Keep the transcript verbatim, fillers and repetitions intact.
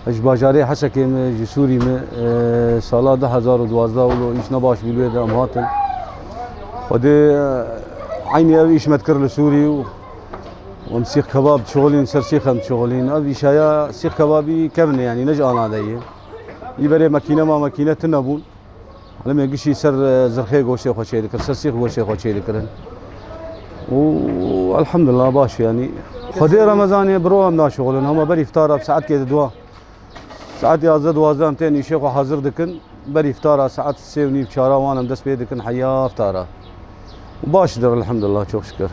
Ji bajarê Hesekê me, ji Sûrî me, e, sala du hezar û duwazdeh wilo îş ne baş bû li wê de em hatin. Xwedê, e, eynî ev îş me dikir li Sûrî û em sîx kebab dişixulîn, ser sîx em dişixulîn. Ev îşeya sîx kebabî kevin e, yanî ne ji Ana de ye. Î berê makîne ma makîne tune bûn. Elimê gişî ser, e, zirxê goştê xwe çêdikir, ser sîx goştê xwe çêdikirin. Û elhamdulillah baş e, yanî. Xwedê Remezanê bi ro em naşixulin, hema ber îftara bi saetkê di dua. Saet yazdeh duwazdeh em tên îşê xwe hazir dikin. Ber îftara saet sê û nîv çara wan em dest pê dikin heya îftara. Û baş dir elhamdulillah, çok şükür.